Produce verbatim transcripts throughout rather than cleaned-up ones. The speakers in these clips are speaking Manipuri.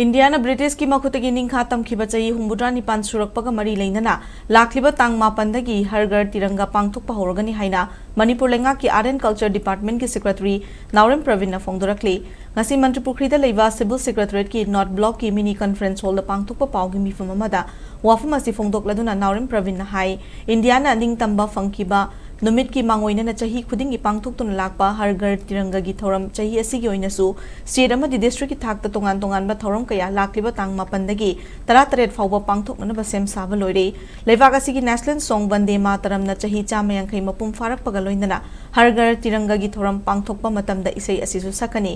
ꯏꯟꯗꯤꯌꯥꯅ ꯕ꯭ꯔꯤꯇꯤꯁꯀꯤ ꯃꯈꯨꯠꯇꯒꯤ ꯅꯤꯡꯈꯥ ꯇꯝꯈꯤꯕ ꯆꯍꯤ ꯍꯨꯝꯐꯨꯇꯔꯥ ꯅꯤꯄꯥꯟ ꯁꯨꯔꯛꯄꯒ ꯃꯔꯤ ꯂꯩꯅꯅ ꯂꯥꯛꯂꯤꯕ ꯇꯥꯡ ꯃꯥꯄꯟꯗꯒꯤ ꯍꯔ ꯘꯔ ꯇꯤꯔꯪꯒꯥ ꯄꯥꯡꯊꯣꯛꯄ ꯍꯧꯔꯒꯅꯤ ꯍꯥꯏꯅ ꯃꯅꯤꯄꯨꯔ ꯂꯩꯉꯥꯛꯀꯤ Art and Culture Departmentꯀꯤ Secretary ꯅꯥꯎꯔꯦꯝ ꯄ꯭ꯔꯕꯤꯟꯅ ꯐꯣꯡꯗꯣꯔꯛꯂꯤ꯫ ꯉꯁꯤ ꯃꯟꯇ꯭ꯔꯤꯄꯨꯈ꯭ꯔꯤꯗ ꯂꯩꯕ Civil Secretariatꯀꯤ North Blockꯀꯤ Mini Conference Hallꯗ ꯄꯥꯡꯊꯣꯛꯄ ꯄꯥꯎꯒꯤ ꯃꯤꯐꯝ ꯑꯃꯗ ꯋꯥꯐꯝ ꯑꯁꯤ ꯐꯣꯡꯗꯣꯛꯂꯗꯨꯅ ꯅꯥꯎꯔꯦꯝ ꯄ꯭ꯔꯕꯤꯟꯅ ꯍꯥꯏ, ꯏꯟꯗꯤꯌꯥꯅ ꯅꯤꯡꯇꯝꯕ ꯐꯪꯈꯤꯕ ꯅꯨꯃꯤꯠꯀꯤ ꯃꯥꯡꯑꯣꯏꯅꯅ ꯆꯍꯤ ꯈꯨꯗꯤꯡꯒꯤ ꯄꯥꯡꯊꯣꯛꯇꯨꯅ ꯂꯥꯛꯄ ꯍꯔ ꯘꯔ ꯇꯤꯔꯪꯒꯥꯒꯤ ꯊꯧꯔꯝ ꯆꯍꯤ ꯑꯁꯤꯒꯤ ꯑꯣꯏꯅꯁꯨ state ꯑꯃꯗꯤ districtꯀꯤ ꯊꯥꯛꯇ ꯇꯣꯉꯥꯟ ꯇꯣꯉꯥꯟꯕ ꯊꯧꯔꯝ ꯀꯌꯥ ꯂꯥꯛꯂꯤꯕ ꯇꯥꯡ ꯃꯥꯄꯟꯗꯒꯤ ꯇꯔꯥꯇꯔꯦꯠ ꯐꯥꯎꯕ ꯄꯥꯡꯊꯣꯛꯅꯅꯕ ꯁꯦꯝ ꯁꯥꯕ ꯂꯣꯏꯔꯦ꯫ ꯂꯩꯕꯥꯛ ꯑꯁꯤꯒꯤ National Song ꯕꯟꯗꯦ ꯃꯥꯇꯔꯝꯅ ꯆꯍꯤ ꯆꯥꯝꯃ ꯌꯥꯡꯈꯩ ꯃꯄꯨꯡ ꯐꯥꯔꯛꯄꯒ ꯂꯣꯏꯅꯅ ꯍꯔ ꯘꯔ ꯇꯤꯔꯪꯒꯥꯒꯤ ꯊꯧꯔꯝ ꯄꯥꯡꯊꯣꯛꯄ ꯃꯇꯝꯗ ꯏꯁꯩ ꯑꯁꯤꯁꯨ ꯁꯛꯀꯅꯤ꯫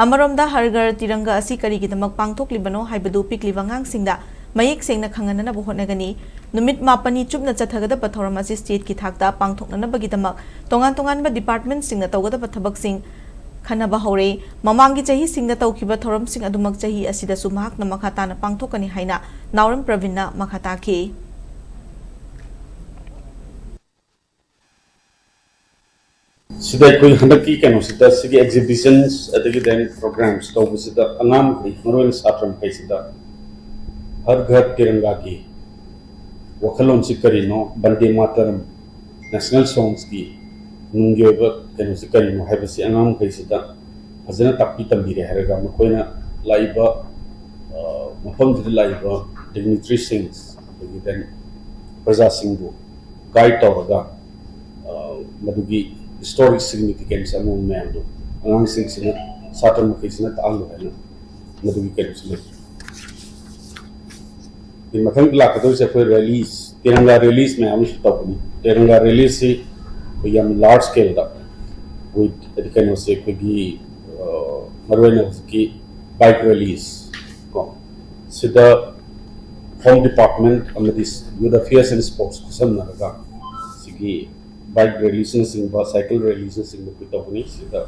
ꯑꯃꯔꯣꯝꯗ ꯍꯔ ꯘꯔ ꯇꯤꯔꯪꯒꯥ ꯑꯁꯤ ꯀꯔꯤꯒꯤꯗꯃꯛ ꯄꯥꯡꯊꯣꯛꯂꯤꯕꯅꯣ ꯍꯥꯏꯕꯗꯨ ꯄꯤꯛꯂꯤꯕ ꯑꯉꯥꯡꯁꯤꯡꯗ ꯃꯌꯦꯛ ꯁꯦꯡꯅ ꯈꯪꯍꯟꯅꯅꯕ ꯍꯣꯠꯅꯒꯅꯤ꯫ ꯅꯨꯃꯤꯠ ꯃꯥꯄꯟꯅꯤ ꯆꯨꯞꯅ ꯆꯠꯊꯒꯗꯕ ꯊꯧꯔꯝ ꯑꯁꯤ stateꯀꯤ ꯊꯥꯛꯇ ꯄꯥꯡꯊꯣꯛꯅꯅꯕꯒꯤꯗꯃꯛ ꯇꯣꯉꯥꯟ ꯇꯣꯉꯥꯟꯕ departmentꯁꯤꯡꯅ ꯇꯧꯒꯗꯕ ꯊꯕꯛꯁꯤꯡ ꯈꯟꯅꯕ ꯍꯧꯔꯦ꯫ ꯃꯃꯥꯡꯒꯤ ꯆꯍꯤꯁꯤꯡꯗ ꯇꯧꯈꯤꯕ ꯊꯧꯔꯝꯁꯤꯡ ꯑꯗꯨꯃꯛ ꯆꯍꯤ ꯑꯁꯤꯗꯁꯨ ꯃꯍꯥꯛꯅ ꯃꯈꯥ ꯇꯥꯅ ꯄꯥꯡꯊꯣꯛꯀꯅꯤ ꯍꯥꯏꯅ ꯅꯥꯎꯔꯦꯝ ꯄ꯭ꯔꯕꯤꯟꯅ ꯃꯈꯥ ꯇꯥꯈꯤ꯫ ꯁꯤꯗ ꯑꯩꯈꯣꯏ ꯍꯟꯗꯛꯀꯤ ꯀꯩꯅꯣꯁꯤꯗ ꯁꯤꯒꯤ exhibitions ꯑꯗꯒꯤ then programs ꯇꯧꯕꯁꯤꯗ ꯑꯉꯥꯡ ꯃꯈꯩ, ꯃꯔꯨꯑꯣꯏꯅ ꯁꯥꯇ꯭ꯔ ꯃꯈꯩꯁꯤꯗ ꯍꯔ ꯘꯔ ꯇꯤꯔꯪꯒꯥꯒꯤ ꯋꯥꯈꯜꯂꯣꯟꯁꯤ ꯀꯔꯤꯅꯣ, ꯕꯟꯗꯦ ꯃꯥꯇꯔꯝ, national songsꯀꯤ ꯅꯨꯡꯒꯤ ꯑꯣꯏꯕ ꯀꯩꯅꯣꯁꯤ ꯀꯔꯤꯅꯣ ꯍꯥꯏꯕꯁꯤ ꯑꯉꯥꯡ ꯃꯈꯩꯁꯤꯗ ꯐꯖꯅ ꯇꯥꯛꯄꯤ ꯇꯝꯕꯤꯔꯦ ꯍꯥꯏꯔꯒ ꯃꯈꯣꯏꯅ ꯂꯥꯛꯏꯕ, ꯑ, ꯃꯐꯝꯗꯨꯗ ꯂꯥꯛꯏꯕ dignitaryꯁꯤꯡ ꯑꯗꯒꯤ then ꯄ꯭ꯔꯖꯥꯁꯤꯡꯕꯨ guide ꯇꯧꯔꯒ, ꯑ, ꯃꯗꯨꯒꯤ historic significance ꯑꯃ ꯃꯌꯥꯝꯗꯨ ꯑꯉꯥꯡꯁꯤꯡꯁꯤꯅ, ꯁꯥꯇ꯭ꯔ ꯃꯈꯩꯁꯤꯅ ꯇꯥꯛꯍꯜꯂꯨ ꯍꯥꯏꯅ ꯃꯗꯨꯒꯤ ꯀꯩꯅꯣꯁꯤ ꯂꯩ꯫ ꯑꯗꯩ ꯃꯊꯪ ꯂꯥꯛꯀꯗꯧꯔꯤꯁꯦ ꯑꯩꯈꯣꯏ rallies, ꯇꯤꯔꯪꯒꯥ rallies ꯃꯌꯥꯝ ꯑꯃꯁꯨ ꯇꯧꯒꯅꯤ꯫ ꯇꯤꯔꯪꯒꯥ ralliesꯁꯤ ꯑꯩꯈꯣꯏ ꯌꯥꯝ large scaleꯗ with ꯍꯥꯏꯗꯤ ꯀꯩꯅꯣꯁꯦ ꯑꯩꯈꯣꯏꯒꯤ, ꯑ, ꯃꯔꯨꯑꯣꯏꯅ ꯍꯧꯖꯤꯛꯀꯤ bike rallies ꯀꯣ, ꯁꯤꯗ Home Department ꯑꯃꯗꯤ Youth Affairs and Sports ꯈꯨꯠꯁꯝꯅꯔꯒ ꯁꯤꯒꯤ bike ralliesꯅꯆꯤꯡꯕ, cycle ralliesꯅꯆꯤꯡꯕ ꯑꯩꯈꯣꯏ ꯇꯧꯒꯅꯤ꯫ ꯁꯤꯗ